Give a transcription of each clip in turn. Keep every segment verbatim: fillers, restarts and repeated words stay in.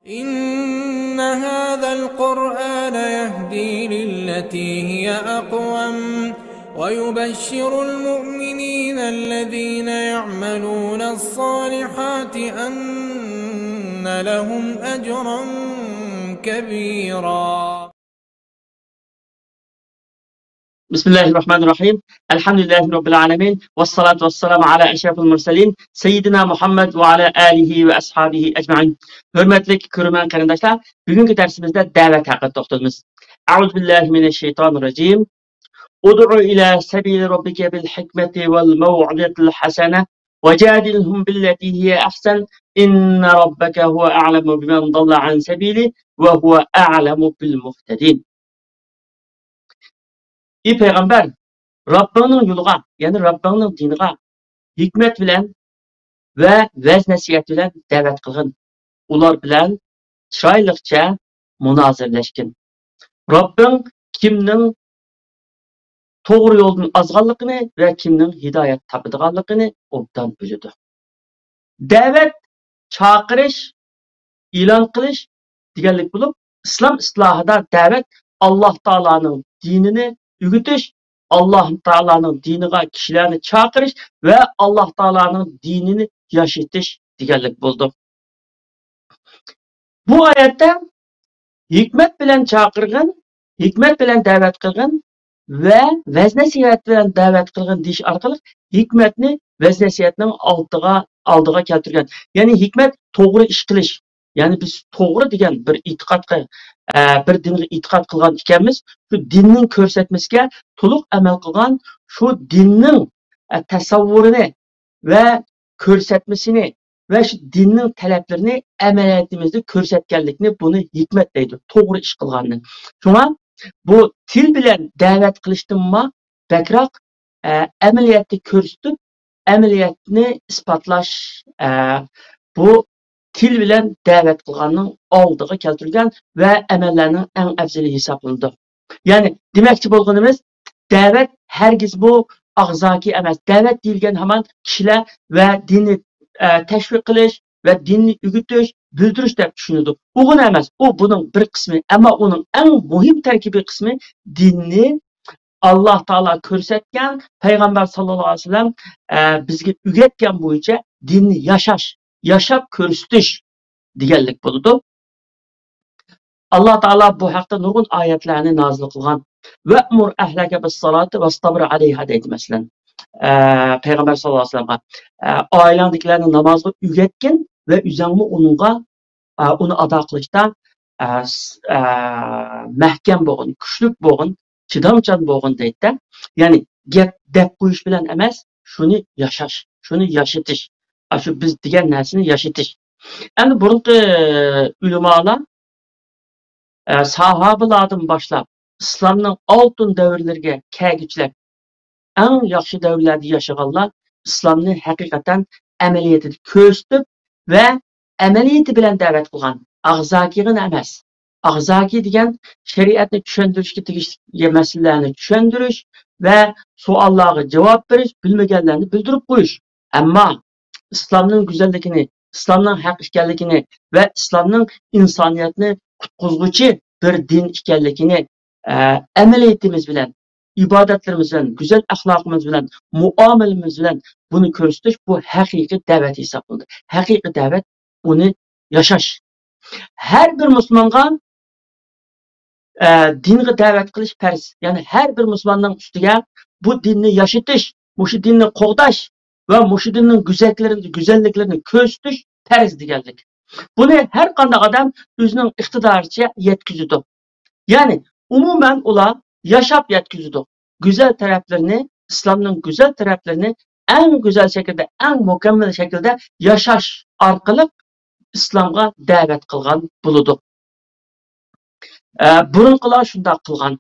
إن هذا القرآن يهدي للتي هي أقوم ويبشر المؤمنين الذين يعملون الصالحات أن لهم أجرا كبيرا. بسم الله الرحمن الرحيم. الحمد لله رب العالمين. والصلاة والسلام على أشرف المرسلين سيدنا محمد وعلى آله وأصحابه أجمعين. ھۆرمەتلىك كۆرۈرمەن قېرىنداشلار، بۈگۈنكى دەرسىمىزدە دەۋەت ھەققىدە توختىلىمىز. أعوذ بالله من الشيطان الرجيم. ادع إلى سبيل ربك بالحكمة والموعظة الحسنة وجادلهم بالتي هي أحسن إن ربك هو أعلم بمن ضل عن سبيله وهو أعلم بالمهتدين. ئى پەيغەمبەر، رەببىڭنىڭ يولىغا، يەنى رەببىڭنىڭ دىنىغا ھېكمەت بىلەن ۋە ۋەز-نەسىھەت بىلەن دەۋەت قىلغىن. ئۇلار بىلەن چىرايلىقچە مۇنازىرىلەشكىن. رەببىڭ كىمنىڭ توغرا يولدىن ئازغانلىقىنى ۋە كىمنىڭ ھىدايەت تاپىدىغانلىقىنى ئوبدان بىلىدۇ. دەۋەت، چاقىرىش، ئېلان قىلىش دېگەنلىك بولۇپ، ئىسلام ئىستىلاھىدا دەۋەت ئاللاھ تائالانىڭ دىنىنى ئۆگىتىش، ئاللاھ تائالانىڭ دىنىغا كىشىلەرنى چاقىرىش ۋە ئاللاھ تائالانىڭ دىنىنى ياشىتىش دېگەنلىك بولىدۇ. بۇ ئايەتتە ھېكمەت بىلەن چاقىرغىن، ھېكمەت بىلەن دەۋەت قىلغىن ۋە ۋەز-نەسىھەت بىلەن دەۋەت قىلغىن دېيىش ئارقىلىق ھېكمەتنى، ۋەز-نەسىھەتنىڭ ئالدىغا، ئالدىغا كەلتۈرگەن. يەنى ھېكمەت توغرا ئىش قىلىش. يەنى بىز توغرا دېگەن بىر ئېتىقادقا، ئە، بىر دىنغا ئېتىقاد قىلغان ئىكەنمىز، شۇ دىننىڭ كۆرسەتمىسىگە تولۇق ئەمەل قىلغان، شۇ دىننىڭ، ئە، تەسەۋۋۇرىنى ۋە كۆرسەتمىسىنى ۋە شۇ دىننىڭ تەلەپلىرىنى ئەمەلىيىتىمىزدە كۆرسەتكەنلىكنى بۇنى ھېكمەت دەيدۇ، توغرا ئىش قىلغاننى. شۇڭا بۇ تىل بىلەن دەۋەت قىلىشتىنمۇ بەكرەك، ئە، ئەمەلىيەتتە كۆرسىتىپ، ئەمەلىيەتنى ئىسپاتلاش، ئە، بۇ تىل بىلەن دەۋەت قىلغاننىڭ ئالدىغا كەلتۈرگەن ۋە ئەمەللەرنىڭ ئەڭ ئەۋزىلى ھېسابلىنىدۇ. يەنى دېمەكچى بولغىنىمىز، دەۋەت ھەرگىزمۇ ئاغزاكى ئەمەس. دەۋەت دېيىلگەن ھامان كىشىلەر ۋە دىننى، ئە، تەشۋىق قىلىش ۋە دىننى ئۆگىتىش، بىلدۈرۈش دەپ چۈشىنىدۇ. ئۇغۇنە ئەمەس، ئۇ بۇنىڭ بىر قىسمى. ئەمما ئۇنىڭ ئەڭ مۇھىم تەركىبىي قىسمى دىننى ئاللاھ تائالا كۆرسەتكەن، پەيغەمبەر ساللاللاھۇ ئەلەيھى ۋەسەللەم، ئە، بىزگە ئۆگەتكەن بويىچە دىننى ياشاش، ياشاپ كۆرسىتىش دېگەنلىك بولىدۇ. ئاللاھ تائالا بۇ ھەقتە نۇرغۇن ئايەتلەرنى نازىل قىلغان. «ۋەئمۇر ئەھلەكە بىسسالاتى ۋەستەبىر ئەلەيھا» دەيدۇ، مەسىلەن. ئە، پەيغەمبەر ساللاللاھۇ ئەلەيھى ۋەسەللەمغا، ئە، ئائىلەڭدىكىلەرنى نامازغا ئۆگەتكىن ۋە ئۆزەڭمۇ ئۇنىڭغا، ئە، ئۇنى ئادا قىلىشتا، ئە، س-، ئە، مەھكەم بولغىن، كۈچلۈك بولغىن، چىدامچان بولغىن دەيدىدە. يەنى گەپ دەپ قويۇش بىلەن ئەمەس، شۇنى ياشاش، شۇنى ياشىتىش. ئاشۇ بىز دېگەن نەرسىنى ياشىتىش. ئەمدى بۇرۇنقى ئۆلىمالار، ئە، ساھابىلاردىن باشلاپ ئىسلامنىڭ ئالتۇن دەۋرلىرىگە كەلگۈچىلەر، ئەڭ ياخشى دەۋرلەردە ياشىغانلار ئىسلامنى ھەقىقەتەن ئەمەلىيىتىدە كۆرسىتىپ ۋە ئەمەلىيىتى بىلەن دەۋەت قىلغان. ئاغزاكىغىنا ئەمەس. ئاغزاكى دېگەن شەرىئەتنى چۈشەندۈرۈشكە تېگىشلىك مەسىلىلەرنى چۈشەندۈرۈش ۋە سوئاللارغا جاۋاب بېرىش، بىلمىگەنلەرنى بىلدۈرۈپ قويۇش. ئەمما ئىسلامنىڭ گۈزەللىكىنى، ئىسلامنىڭ ھەق ئىكەنلىكىنى ۋە ئىسلامنىڭ ئىنسانىيەتنى قۇتقۇزغۇچى بىر دىن ئىكەنلىكىنى، ئە، ئەمەلىيىتىمىز بىلەن، ئىبادەتلىرىمىز بىلەن، گۈزەل ئەخلاقىمىز بىلەن، مۇئامىلىمىز بىلەن بۇنى كۆرسىتىش، بۇ ھەقىقىي دەۋەت ھېسابلىنىدۇ. ھەقىقىي دەۋەت ئۇنى ياشاش. ھەر بىر مۇسۇلمانغا ئە، دىنغا دەۋەت قىلىش پەرز. يەنى ھەر بىر مۇسۇلماننىڭ ئۈستىگە بۇ دىننى ياشىتىش، مۇشۇ دىننى قوغداش ۋە مۇشۇ دىننىڭ گۈزەللىكلىرىنى، گۈزەللىكلىرىنى كۆرسىتىش پەرز دېگەنلىك. بۇنى ھەر قانداق ئادەم ئۆزىنىڭ ئىقتىدارىچە يەتكۈزىدۇ. يەنى ئومۇمەن ئۇلار ياشاپ يەتكۈزىدۇ. گۈزەل تەرەپلىرىنى، ئىسلامنىڭ گۈزەل تەرەپلىرىنى ئەڭ گۈزەل شەكىلدە، ئەڭ مۇكەممەل شەكىلدە ياشاش ئارقىلىق ئىسلامغا دەۋەت قىلغان بولىدۇ. ئە، بۇرۇنقىلار شۇنداق قىلغان.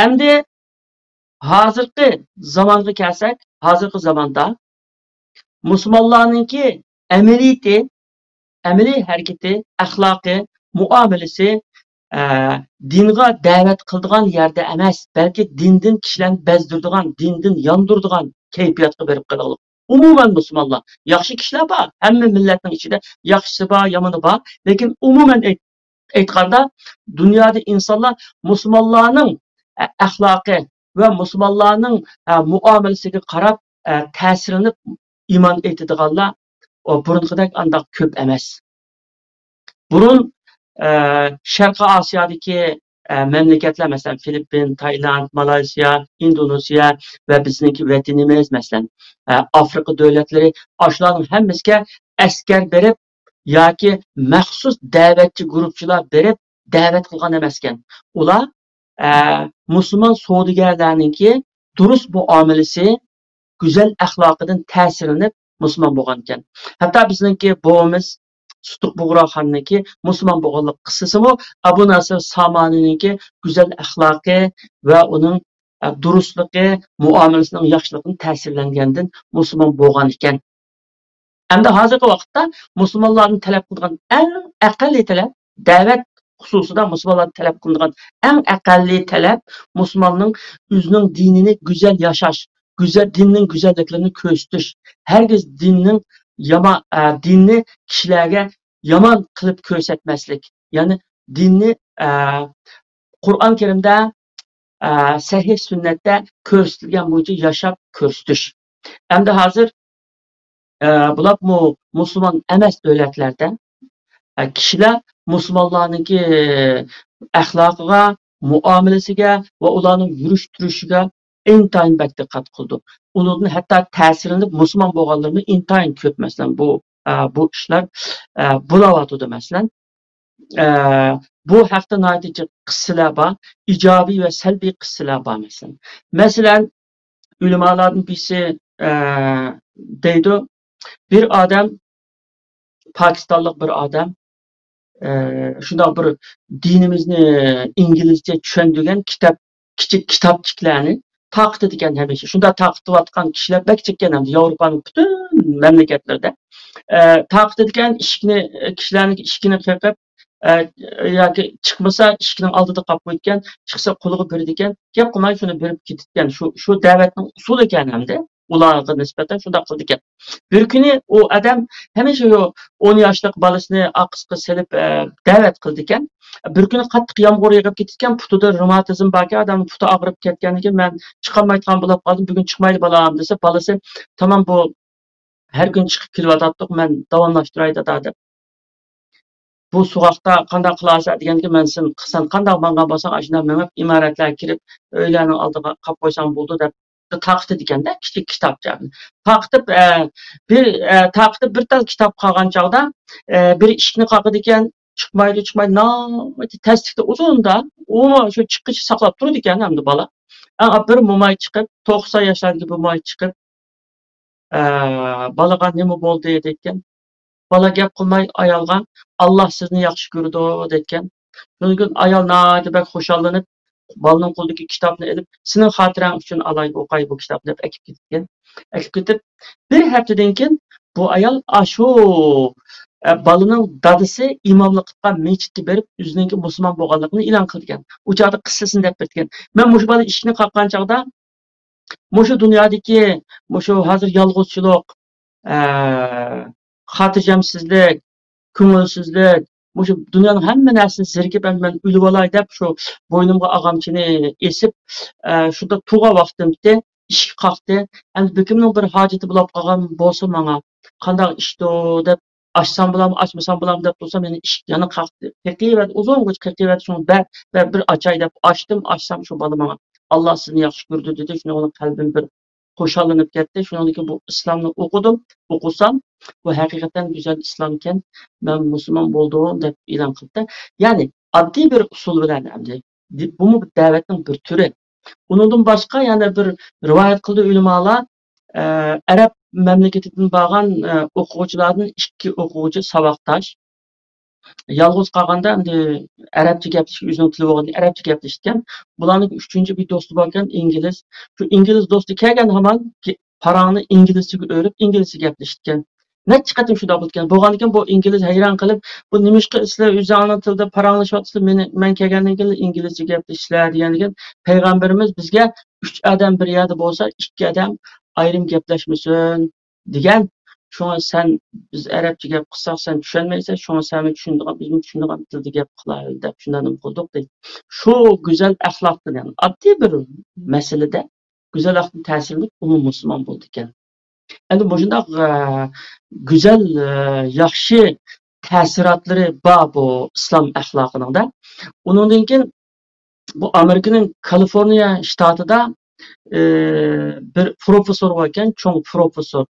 ئەمدى ھازىرقى زامانغا كەلسەك، ھازىرقى زاماندا مۇسۇلمانلارنىڭكى ئەمەلىيىتى، ئەمەلىي ھەرىكىتى، ئەخلاقى، مۇئامىلىسى، ئە، دىنغا دەۋەت قىلىدىغان يەردە ئەمەس، بەلكى دىندىن كىشىلەرنى بەزدۈرىدىغان، دىندىن ياندۇرىدىغان كەيپىياتقا بېرىپ قالغانلىق. ئومۇمەن مۇسۇلمانلار، ياخشى كىشىلەر بار، ھەممە مىللەتنىڭ ئىچىدە ياخشىسى بار، يامىنى بار، لېكىن ئومۇمەن ئېيت-، ئېيتقاندا، دۇنيادا ئىنسانلار مۇسۇلمانلارنىڭ، ئە، ئەخلاقى ۋە مۇسۇلمانلارنىڭ، ئە، مۇئامىلىسىگە قاراپ، ئە، تەسىرلىنىپ ئىمان ئېيتىدىغانلار، ئۇ، بۇرۇنقىدەك ئانداق كۆپ ئەمەس. بۇرۇن، ئە، شەرقىي ئاسىيادىكى، ئە، مەملىكەتلەر، مەسىلەن، فىلىپپىن، تايلاند، مالايسىيا، ئىندونېزىيا ۋە بىزنىڭكى ۋەتىنىمىز، مەسىلەن، ئە، ئافرىقا دۆلەتلىرى، ئاشۇلارنىڭ ھەممىسىگە ئەسكەر بېرىپ ياكى مەخسۇس دەۋەتچى گۇرۇپچىلار بېرىپ دەۋەت قىلغان ئەمەسكەن. ئۇلار، ئە، مۇسۇلمان سودىگەرلەرنىڭكى دۇرۇس مۇئامىلىسى، گۈزەل ئەخلاقىدىن تەسىرلىنىپ مۇسۇلمان بولغانىكەن. ھەتتا بىزنىڭكى بوۋىمىز سۇتۇق بۇغراخاننىڭكى مۇسۇلمان بولغانلىق قىسسىسىمۇ ئەبۇ ناسىر سامانىنىڭكى گۈزەل ئەخلاقى ۋە ئۇنىڭ، ئە، دۇرۇسلۇقى، مۇئامىلىسىنىڭ ياخشىلىقىدىن تەسىرلەنگەندىن مۇسۇلمان بولغان ئىكەن. ئەمدى ھازىرقى ۋاقىتتا مۇسۇلمانلاردىن تەلەپ قىلىدىغان ئەڭ ئەقەللىي تەلەپ، دەۋەت خۇسۇسىدا مۇسۇلمانلاردىن تەلەپ قىلىدىغان ئەڭ ئەقەللىي تەلەپ مۇسۇلماننىڭ ئۆزىنىڭ دىنىنى گۈزەل ياشاش، گۈزەل، دىننىڭ گۈزەللىكلىرىنى كۆرسىتىش. ھەرگىز دىننىڭ يامان، ئە، دىننى كىشىلەرگە يامان قىلىپ كۆرسەتمەسلىك. يەنى دىننى، ئە، قۇرئان كەرىمدە، ئە، سەھىھ سۈننەتتە كۆرسىتىلگەن بويىچە ياشاپ كۆرسىتىش. ئەمدى ھازىر، ئە، بولۇپمۇ مۇسۇلمان ئەمەس دۆلەتلەردە، ئە، كىشىلەر مۇسۇلمانلارنىڭكى ئەخلاقىغا، مۇئامىلىسىگە ۋە ئۇلارنىڭ يۈرۈش تۇرۇشىغا ئىنتايىن بەك دىققەت قىلىدۇ. ئۇنىڭدىن ھەتتا تەسىرلىنىپ مۇسۇلمان بولغانلىرىمۇ ئىنتايىن كۆپ، مەسىلەن، بۇ، ئە، بۇ ئىشلار، ئە، بولاۋاتىدۇ، مەسىلەن. ئە، بۇ ھەقتە ناھايىتى جىق قىسسىلەر بار، ئىجابىي ۋە سەلبىي قىسسىلەر بار، مەسىلەن. مەسىلەن، ئۆلىمالاردىن بىرسى، ئە، دەيدۇ، بىر ئادەم، پاكىستانلىق بىر ئادەم، ئە، شۇنداق بىر دىنىمىزنى ئىنگلىزچە چۈشەندۈرگەن كىتاب، كىچىك كىتابچىكلارنى تارقىتىدىكەن ھەمىشە. شۇنداق تارقىتىۋاتقان كىشىلەر بەك جىقكەن ئەمدى ياۋروپانىڭ پۈتۈن مەملىكەتلىرىدە. ئە، تارقىتىدىكەن ئىشىكنى، كىشىلەرنىڭ ئىشىكىنى قېقىپ، ئە، ياكى چىقمىسا ئىشىكنىڭ ئالدىدا قاپ قويىدىكەن، چىقسا قولىغا بېرىدىكەن، گەپ قىلماي شۇنى بېرىپ كېتىدىكەن. شۇ، شۇ دەۋەتنىڭ ئۇسۇلى ئىكەن ئەمدى. ئۇلارغا نىسبەتەن شۇنداق قىلىدىكەن. بىر كۈنى ئۇ ئادەم ھەمىشە شۇ ئون ياشلىق بالىسىنى ئارقىسىغا سېلىپ، ئە، دەۋەت قىلىدىكەن. بىر كۈنى قاتتىق يامغۇر يېغىپ كېتىدىكەن، پۇتىدا رېماتىزم باركەن، ئادەمنىڭ پۇتى ئاغرىپ كەتكەندىكىن، مەن چىقالمايدىغان بولاپ قالدىم، بۈگۈن چىقمايلى بالام دېسە، بالىسى، تامام بۇ ھەر كۈنى چىقىپ كېلىۋاتاتتۇق، مەن داۋاملاشتۇراي دادا دەپ. بۇ سوغۇقتا قانداق قىلارسەن دېگەندىكىن، مەن سېنى، سەن قانداق ماڭغان بولساڭ ئاشۇنداق مېڭىپ ئىمارەتلەرگە كىرىپ ئۆيلەرنىڭ ئالدىغا قاپ قويساڭ بولىدۇ دەپ تارقىتىدىكەندە، كىچىك كىتابچە. تارقىتىپ، ئە، بىر، ئە، تارقىتىپ بىر تال كىتاب قالغان چاغدا، ئە، بىر ئىشىكنى قاقىدىكەن، چىقمايدۇ، چىقمايدۇ، ناھايىتى تەسلىكتە ئۇزۇندا ئۇمۇ شۇ چىققىچە ساقلاپ تۇرىدىكەن ئەمدى بالا. ئەڭ بىر موماي چىقىپ، توقسان ياشلاردىكى بىر موماي چىقىپ، ئە، بالىغا نېمە بولدى دەيدىكەن. بالا گەپ قىلماي ئايالغا، «ئاللا سىزنى ياخشى كۆرىدۇ» دەيدىكەن. شۇنىڭدىن كېيىن ئايال ناھايىتى بەك خۇشاللىنىپ، بالىنىڭ قولىدىكى كىتابنى ئېلىپ، «سېنىڭ خاتىرەڭ ئۈچۈن ئالاي، ئوقاي بۇ كىتابنى» دەپ ئەكىپ كېتىدىكەن. ئەكىپ كېتىپ، بىر ھەپتىدىن كېيىن بۇ ئايال ئاشۇ، ئە، بالىنىڭ دادىسى ئىماملىق قىلىدىغان مەسچىتكە بېرىپ، ئۆزىنىڭكى مۇسۇلمان بولغانلىقىنى ئېلان قىلىدىكەن. ئۇ چاغدا قىسسىسىنى دەپ بېرىدىكەن. مەن مۇشۇ بالا ئىشىكنى قاققان چاغدا، مۇشۇ دۇنيادىكى، مۇشۇ ھازىر يالغۇزچىلىق، ئە، خاتىرجەمسىزلىك، كۆڭۈلسىزلىك، مۇشۇ دۇنيانىڭ ھەممە نەرسىسىنى زېرىكىپ، ئەمدى مەن ئۆلۈۋالاي دەپ، شۇ بوينۇمغا ئاغامچىنى ئېسىپ، ئە، شۇنداق تۇرغان ۋاقتىمدا ئىشىك قاقتى. ئەمدى بىر كىمنىڭ بىر ھاجىتى بولۇپ قالغان بولسا ماڭا، قانداق ئىشتۇ دەپ، ئاچسام بولامدۇ، ئاچمىسام بولامدۇ دەپ تۇرسام، يەنە ئىشىك يەنە قاقتى. قېقىۋەردى، ئۇزۇنغىچە قېقىۋەردى، شۇڭا بەر، بەر، بىر ئاچاي دەپ ئاچتىم، ئاچسام شۇ بالا ماڭا، «ئاللا سىزنى ياخشى كۆرىدۇ» دېدى. شۇنىڭ بىلەن قەلبىم بىر خۇشاللىنىپ كەتتى. شۇنىڭدىن كېيىن بۇ ئىسلامنى ئوقۇدۇم. ئوقۇسام، بۇ ھەقىقەتەن گۈزەل ئىسلامكەن، مەن مۇسۇلمان بولدۇم دەپ ئېلان قىلدى. يەنى ئاددىي بىر ئۇسۇل بىلەن ئەمدى، بۇمۇ بىر دەۋەتنىڭ بىر تۈرى. ئۇنىڭدىن باشقا يەنە بىر رىۋايەت قىلدى ئۆلىمالار، ئە، ئەرەب مەملىكىتىدىن بارغان، ئە، ئوقۇغۇچىلاردىن ئىككى ئوقۇغۇچى ساۋاقداش. يالغۇز قالغاندا ئەمدى ئەرەبچە گەپلىشىپ، ئۆزىنىڭ تىلى بولغان ئەرەبچە گەپلىشىدىكەن. بۇلارنىڭ ئۈچىنچى بىر دوستى باركەن، ئىنگلىز. شۇ ئىنگلىز دوستى كەلگەن ھامان گە-، پاراڭنى ئىنگلىزچىگە ئۆرۈپ، ئىنگلىزچە گەپلىشىدىكەن. نەچچە قېتىم شۇنداق بولىدىكەن. بولغاندىكىن بۇ ئىنگلىز ھەيران قېلىپ، «بۇ نېمىشقا سىلەر ئۆزۈڭلارنىڭ تىلىدا پاراڭلىشىۋاتىسىلەر، مېنى، مەن كەلگەندىن كېيىن ئىنگلىزچە گەپلىشىسىلەر؟» دېگەندىكىن، پەيغەمبىرىمىز بىزگە، «ئۈچ ئادەم بىر يەردە بولسا، ئىككى ئادەم ئايرىم گەپلەشمىسۇن. دېگەن. شۇڭا سەن، بىز ئەرەبچە گەپ قىلساق، سەن چۈشەنمەيسەن، شۇڭا سەن چۈشىنىدىغان، بىزمۇ چۈشىنىدىغان تىلدا گەپ قىلايلى دەپ شۇنداق نېمە قىلدۇق دەيدۇ. شۇ گۈزەل ئەخلاقتىن، يەنى ئاددىي بىر مەسىلىدە گۈزەل ئەخلاقتىن تەسىرلىنىپ، ئۇمۇ مۇسۇلمان بولىدىكەن. ئەمدى مۇشۇنداق، ئە، گۈزەل، ئە، ياخشى تەسىراتلىرى بار بۇ ئىسلام ئەخلاقىنىڭدا. ئۇنىڭدىن كېيىن بۇ ئامېرىكىنىڭ كالىفورنىيە شتاتىدا، ئى، بىر پروفېسسور باركەن، چوڭ پروفېسسور،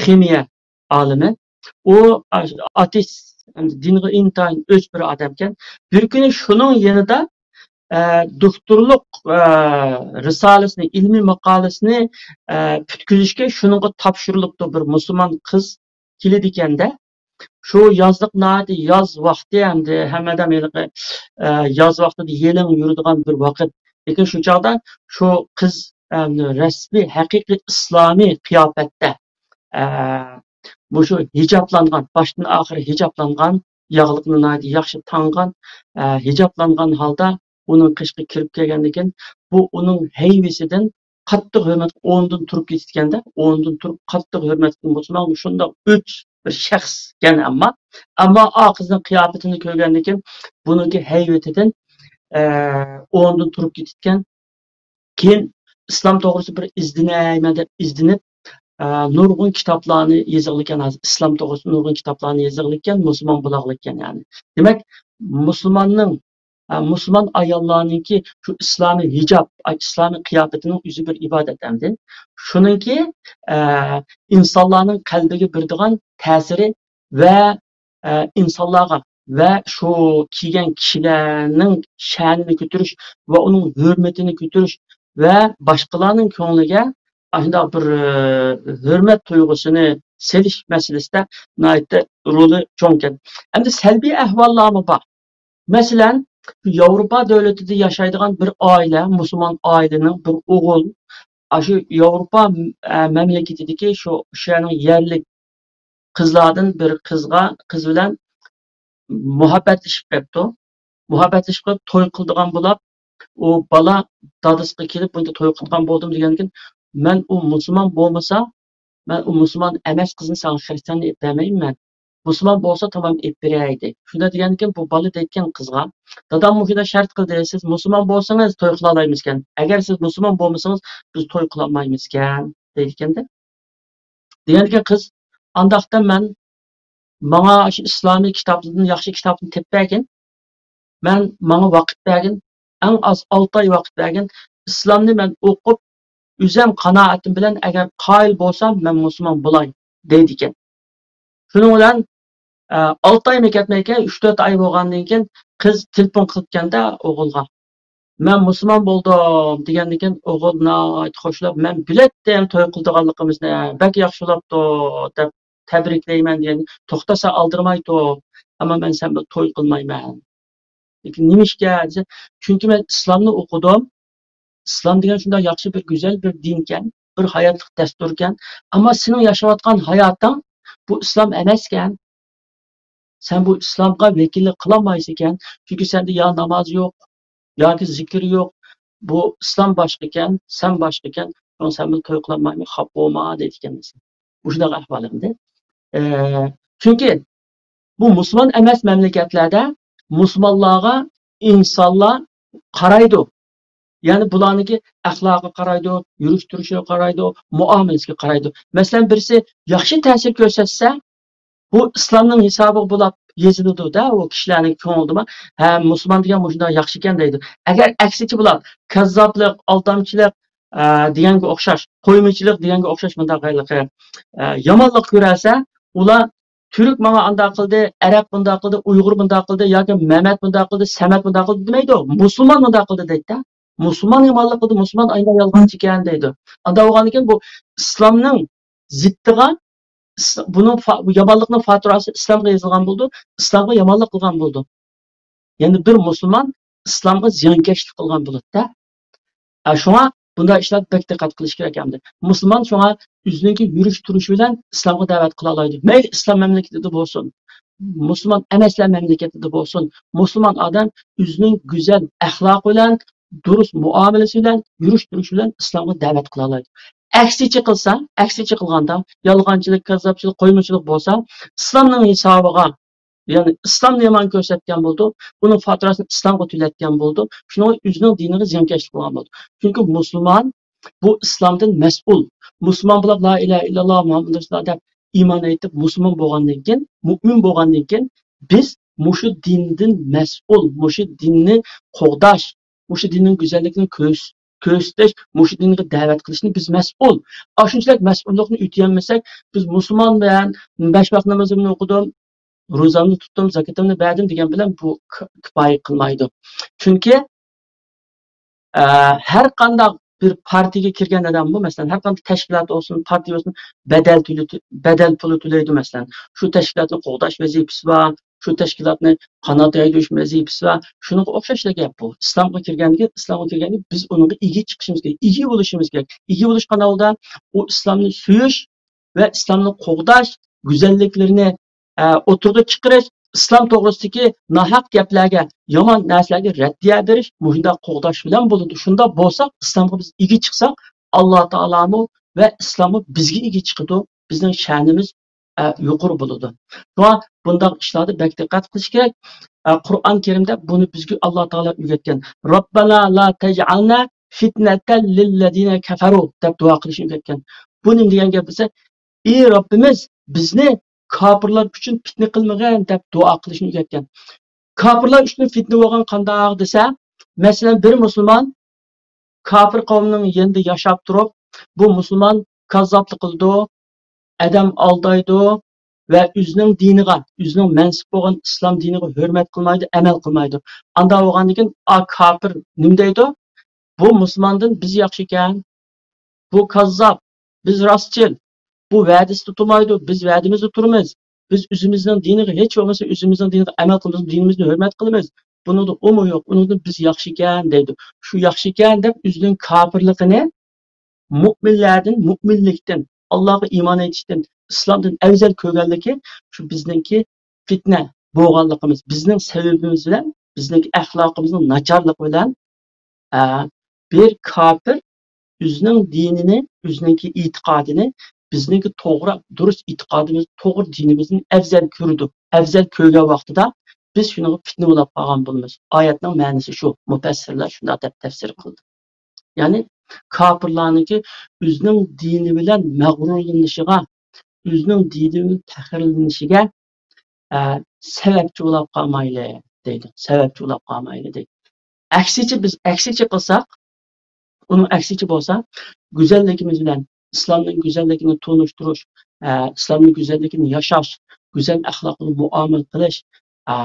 خىمىيە ئالىمى. ئۇ ئاتېئىست، دىنغا ئىنتايىن ئۆچ بىر ئادەمكەن. بىر كۈنى شۇنىڭ يېنىدا، ئە، دوكتورلۇق، ئە، رىسالىسىنى، ئىلمىي ماقالىسىنى، ئە، پۈتكۈزۈشكە شۇنىڭغا تاپشۇرۇلۇپتۇ، بىر مۇسۇلمان قىز كېلىدىكەن-دە. شۇ يازلىق ناھايىتى ياز ۋاقتى، ئەمدى ھەممە ئادەم ھېلىقى، ئە، ياز ۋاقتىدا يېلىڭ يۈرىدىغان بىر ۋاقىت. لېكىن شۇ چاغدا شۇ قىز، ئە، رەسمىي، ھەقىقىي ئىسلامىي قىياپەتتە، ئە، مۇشۇ ھىجابلانغان، باشتىن ئاخىر ھىجابلانغان، ياغلىقنى ناھايىتى ياخشى تاڭغان، ئە، ھىجابلانغان ھالدا ئۇنىڭ قېشىغا كىرىپ كەلگەندىن كېيىن، بۇ ئۇنىڭ ھەيۋىسىدىن قاتتىق ھۆرمەت، ئورنىدىن تۇرۇپ كېتىدىكەن-دە، ئورنىدىن تۇرۇپ قاتتىق ھۆرمەت قىلىپ، مۇسۇلمان شۇنداق ئۆچ بىر شەخسكەن، ئەمما، ئەمما ئا قىزنىڭ قىياپىتىنى كۆرگەندىن كېيىن بۇنىڭكى ھەيۋىتىدىن، ئە، ئورنىدىن تۇرۇپ كېتىدىكەن. كېيىن ئىسلام توغرىسىدا بىر ئىزدىنەيمەن دەپ ئىزدىنىپ، ئە، نۇرغۇن كىتابلارنى يېزىغلىكەن، ھازىر ئىسلام توغرىسىدا نۇرغۇن كىتابلارنى يېزىغلىكەن، مۇسۇلمان بولاغلىكەن يەنى. دېمەك، مۇسۇلماننىڭ، ئە، مۇسۇلمان ئاياللارنىڭكى شۇ ئىسلامىي ھىجاب، ئىسلامىي قىياپىتىنىڭ ئۆزى بىر ئىبادەت ئەمدى. شۇنىڭكى، ئە، ئىنسانلارنىڭ قەلبىگە بېرىدىغان تەسىرى ۋە، ئە، ئىنسانلارغا ۋە شۇ كىيگەن كىشىلەرنىڭ شەنىنى كۆتۈرۈش ۋە ئۇنىڭ ھۆرمىتىنى كۆتۈرۈش ۋە باشقىلارنىڭ كۆڭلىگە ئاشۇنداق بىر، ئە، ھۆرمەت تۇيغۇسىنى سېلىش مەسىلىسىدە ناھايىتى رولى چوڭكەن. ئەمدى سەلبىي ئەھۋاللارمۇ بار. مەسىلەن، ياۋروپا دۆلىتىدە ياشايدىغان بىر ئائىلە، مۇسۇلمان ئائىلىنىڭ بىر ئوغۇل، ئاشۇ ياۋروپا، ئە، مەملىكىتىدىكى شۇ، شۇ يەرنىڭ يەرلىك قىزلاردىن بىر قىزغا، قىز بىلەن مۇھەببەتلىشىپ قېپتۇ. مۇھەببەتلىشىپ قېلىپ، توي قىلىدىغان بولاپ، ئۇ بالا دادىسىغا كېلىپ، بۇنچە توي قىلىدىغان بولدۇم دېگەندىن كېيىن، مەن ئۇ مۇسۇلمان بولمىسا، مەن ئۇ مۇسۇلمان ئەمەس قىزنى ساڭا خىرىستىياننى ئېلىپ بەرمەيمەن. مۇسۇلمان بولسا تامام ئېلىپ بېرەي دەيدۇ. شۇنداق دېگەندىن كېيىن بۇ بالا دەيدىكەن قىزغا، دادام مۇشۇنداق شەرت قىلدى، سىز مۇسۇلمان بولسىڭىز توي قىلالايمىزكەن. ئەگەر سىز مۇسۇلمان بولمىسىڭىز بىز توي قىلالمايمىزكەن دەيدىكەندە. دېگەندىكىن قىز، ئانداقتا مەن ماڭا شۇ ئىسلامىي كىتابلاردىن ياخشى كىتابنى تېپىپ بەرگىن. مەن، ماڭا ۋاقىت بەرگىن. ئەڭ ئاز ئالتە ئاي ۋاقىت بەرگىن. ئىسلامنى مەن ئوقۇپ، ئۆزۈم قانائىتىم بىلەن ئەگەر قايىل بولسام، مەن مۇسۇلمان بولاي، دەيدىكەن. شۇنىڭ بىلەن، ئە، ئالتە ئايمۇ كەتمەيكەن، ئۈچ تۆت ئاي بولغاندىن كېيىن قىز تېلېفون قىلىپكەندە ئوغۇلغا. مەن مۇسۇلمان بولدۇم دېگەندىن كېيىن ئوغۇل ناھايىتى خوشلاپ، مەن بىلەتتىم توي قىلىدىغانلىقىمىزنى، بەك ياخشى بولاپتۇ دەپ تەبرىكلەيمەن دېگەن. توختا سەن ئالدىرىماي تۇر، ئەمما مەن سەن بىلەن توي قىلمايمەن. لېكىن نېمىشقا دېسە، چۈنكى مەن ئىسلامنى ئوقۇدۇم. ئىسلام دېگەن شۇنداق ياخشى بىر گۈزەل بىر دىنكەن، بىر ھاياتلىق دەستۇركەن. ئەمما سېنىڭ ياشاۋاتقان ھاياتىڭ بۇ ئىسلام ئەمەسكەن. سەن بۇ ئىسلامغا ۋەكىللىك قىلالمايسىكەن. چۈنكى سەندە يا ناماز يوق، ياكى زىكىر يوق. بۇ ئىسلام باشقىكەن، سەن باشقىكەن. شۇڭا سەن بىلەن توي قىلالمايمەن، خاپا بولما دەيدىكەن. مۇشۇنداق ئەھۋال ئەمدى. ئە، چۈنكى بۇ مۇسۇلمان ئەمەس مەملىكەتلەردە مۇسۇلمانلارغا ئىنسانلار قارايدۇ. يەنى بۇلارنىڭكى ئەخلاقىغا قارايدۇ، يۈرۈش تۇرۇشىغا قارايدۇ، مۇئامىلىسىگە قارايدۇ. مەسىلەن، بىرسى ياخشى تەسىر كۆرسەتسە، بۇ ئىسلامنىڭ ھېسابىغا بولاپ يېزىلىدۇ-دە، ئۇ كىشىلەرنىڭ كۆڭلىدىمۇ، ھە، مۇسۇلمان دېگەن مۇشۇنداق ياخشىكەن دەيدۇ. ئەگەر ئەكسىچە بولاپ، كاززاپلىق، ئالدامچىلىق، ئە، دېگەنگە ئوخشاش، قويمىچىلىق دېگەنگە ئوخشاش مۇنداق ھېلىقى، ئە، يامانلىق كۆرەلسە، ئۇلار تۈرك ماڭا ئانداق قىلدى، ئەرەب بۇنداق قىلدى، ئۇيغۇر بۇنداق قىلدى ياكى مەمەت بۇنداق قىلدى، سەمەت بۇنداق قىلدى دېمەيدۇ. مۇسۇلمان بۇنداق قىلدى دەيدۇ. مۇسۇلمان يامانلىق قىلدى، مۇسۇلمان ئاينا يالغانچىكەن دەيدۇ. ئانداق بولغاندىن كېيىن بۇ ئىسلامنىڭ زىتىغا، ئىس-، بۇنىڭ فا-، بۇ يامانلىقنىڭ فاتۇراسى ئىسلامغا يېزىلغان بولىدۇ، ئىسلامغا يامانلىق قىلغان بولىدۇ. يەنى بىر مۇسۇلمان ئىسلامغا زىيانكەشلىك قىلغان بولىدۇ-دە. ئە، شۇڭا بۇنداق ئىشلارغا بەك دىققەت قىلىش كېرەك ئەمدى. مۇسۇلمان شۇڭا ئۆزىنىڭكى يۈرۈش تۇرۇشى بىلەن ئىسلامغا دەۋەت قىلالايدۇ. مەيلى ئىسلام مەملىكىتىدە بولسۇن، مۇسۇلمان ئەمەسلەر مەملىكىتىدە بولسۇن، مۇسۇلمان ئادەم ئۆزىنىڭ گۈزەل ئەخلاقى بىلەن، دۇرۇس مۇئامىلىسى بىلەن، يۈرۈش تۇرۇشى بىلەن ئىسلامغا دەۋەت قىلالايدۇ. ئەكسىچە قىلسا، ئەكسىچە قىلغاندا، يالغانچىلىق، كاززاپچىلىق، قويمىچىلىق بولسا، ئىسلامنىڭ ھېسابىغا، يەنى ئىسلامنى يامان كۆرسەتكەن بولىدۇ، بۇنىڭ فاتىراسىنى ئىسلامغا تۆلەتكەن بولىدۇ، شۇنىڭ ئۆزىنىڭ دىنىغا زىيانكەشلىك قىلغان بولىدۇ. چۈنكى مۇسۇلمان بۇ ئىسلامدىن مەسئۇل. مۇسۇلمان بولۇپ، لا ئىلاھە ئىللاللا مۇھەممەدۇر رەسۇلۇللا دەپ ئىمان ئېيتىپ، مۇسۇلمان بولغاندىن كېيىن، مۇئمىن بولغاندىن كېيىن، بىز مۇشۇ دىندىن مەسئۇل، مۇشۇ دىننى قوغداش، مۇشۇ دىننىڭ گۈزەللىكىنى كۆرس-، كۆرسىتىش، مۇشۇ دىنغا دەۋەت قىلىشنى بىز مەسئۇل. ئاشۇنچىلىك مەسئۇللۇقنى ئۆتىيەلمىسەك، بىز مۇسۇلمانمەن، بەش ۋاق نامىزىمنى ئوقۇدۇم، روزامنى تۇتتۇم، زاكىتىمنى بەردىم دېگەن بىلەن بۇ ك-، كۇپايە قىلمايدۇ. چۈنكى، ئە، ھەر قانداق بىر پارتىيەگە كىرگەن ئادەممۇ، مەسىلەن، ھەر قانداق تەشكىلات بولسۇن، پارتىيە بولسۇن، بەدەل تۆلىتى-، بەدەل پۇلى تۆلەيدۇ، مەسىلەن. شۇ تەشكىلاتنى قوغداش ۋەزىپىسى بار، شۇ تەشكىلاتنى قانات يايدۇرۇش ۋەزىپىسى بار. شۇنىڭغا ئوخشاشلا گەپ بۇ. ئىسلامغا كىرگەندىكىن، ئىسلامغا كىرگەندىكىن بىز ئۇنىڭغا ئىگە چىقىشىمىز كېرەك، ئىگە بولۇشىمىز كېرەك. ئىگە بولۇش قانداق بولىدۇ؟ ئۇ ئىسلامنى سۆيۈش ۋە ئىسلامنى قوغداش، گۈزەللىكلىرىنى، ئە، ئوتتۇرىغا چىقىرىش، ئىسلام توغرىسىدىكى ناھەق گەپلەرگە، يامان نەرسىلەرگە رەددىيە بېرىش، مۇشۇنداق قوغداش بىلەن بولىدۇ. شۇنداق بولساق، ئىسلامغا بىز ئىگە چىقساق، ئاللا تائالامۇ ۋە ئىسلاممۇ بىزگە ئىگە چىقىدۇ، بىزنىڭ شەنىمىز، ئە، يۇقىرى بولىدۇ. شۇڭا بۇنداق ئىشلاردا بەك دىققەت قىلىش كېرەك. ئە، قۇرئان كەرىمدە بۇنى بىزگە ئاللا تائالا ئۆگەتكەن. رەببەنا لا تەجئەلنا فىتنەتەن لىللەزىنە كەفەرۇ دەپ دۇئا قىلىشنى ئۆگەتكەن. بۇ نېمە دېگەن گەپ دېسە، ئى رەببىمىز، بىزنى كاپىرلار ئۈچۈن پىتنە قىلمىغىن دەپ دۇئا قىلىشنى ئۆگەتكەن. كاپىرلار ئۈچۈن پىتنە بولغان قانداق دېسە، مەسىلەن، بىر مۇسۇلمان كاپىر قەۋمنىڭ يېنىدا ياشاپ تۇرۇپ، بۇ مۇسۇلمان كاززاپلىق قىلىدۇ، ئادەم ئالدايدۇ ۋە ئۆزىنىڭ دىنىغا، ئۆزىنىڭ مەنسۇپ بولغان ئىسلام دىنىغا ھۆرمەت قىلمايدۇ، ئەمەل قىلمايدۇ. ئاندا بولغاندىن كېيىن، ئا كاپىر نېمە دەيدۇ؟ بۇ مۇسۇلماندىن بىز ياخشىكەن، بۇ كاززاپ، بىز راستچىل، بۇ ۋەدىسى تۇتۇلمايدۇ، بىز ۋەدىمىزدە تۇرىمىز، بىز ئۆزىمىزنىڭ دىنىغا، ھېچ بولمىسا ئۆزىمىزنىڭ دىنىغا ئەمەل قىلىمىز، دىنىمىزنى ھۆرمەت قىلىمىز. بۇنىڭدا ئۇمۇ يوق، ئۇنىڭدىن بىز ياخشىكەن دەيدۇ. شۇ ياخشىكەن دەپ ئۆزىنىڭ كاپىرلىقىنى مۇئمىنلەردىن، مۇئمىنلىكتىن، ئاللاغا ئىمان ئېيتىشتىن، ئىسلامدىن ئەۋزەل كۆرگەنلىكى شۇ بىزنىڭكى پىتنە بولغانلىقىمىز، بىزنىڭ سەۋەبىمىز بىلەن، بىزنىڭكى ئەخلاقىمىزنىڭ ناچارلىقى بىلەن، ئە، بىر كاپىر ئۆزىنىڭ دىنىنى، ئۆزىنىڭكى ئېتىقادىنى، بىزنىڭكى توغرا، دۇرۇس ئېتىقادىمىز، توغرا دىنىمىزدىن ئەۋزەل كۆرىدۇ. ئەۋزەل كۆرگەن ۋاقتىدا بىز شۇنىڭغا پىتنە بولاپ قالغان بولىمىز. ئايەتنىڭ مەنىسى شۇ. مۇپەسسىرلەر شۇنداق دەپ تەپسىر قىلدى. يەنى كاپىرلارنىڭكى ئۆزىنىڭ دىنى بىلەن مەغرۇرلىنىشىغا، ئۆزىنىڭ دىنى بىلەن پەخىرلىنىشىگە، ئە، سەۋەبچى بولاپ قالمايلى دەيدۇ. سەۋەبچى بولاپ قالمايلى دەيدۇ. ئەكسىچە بىز ئەكسىچە قىلساق، ئۇنىڭ ئەكسىچە بولسا، گۈزەللىكىمىز بىلەن ئىسلامنىڭ گۈزەللىكىنى تونۇشتۇرۇش، ئە، ئىسلامنىڭ گۈزەللىكىنى ياشاش، گۈزەل ئەخلاق بىلەن مۇئامىلە قىلىش، ئە،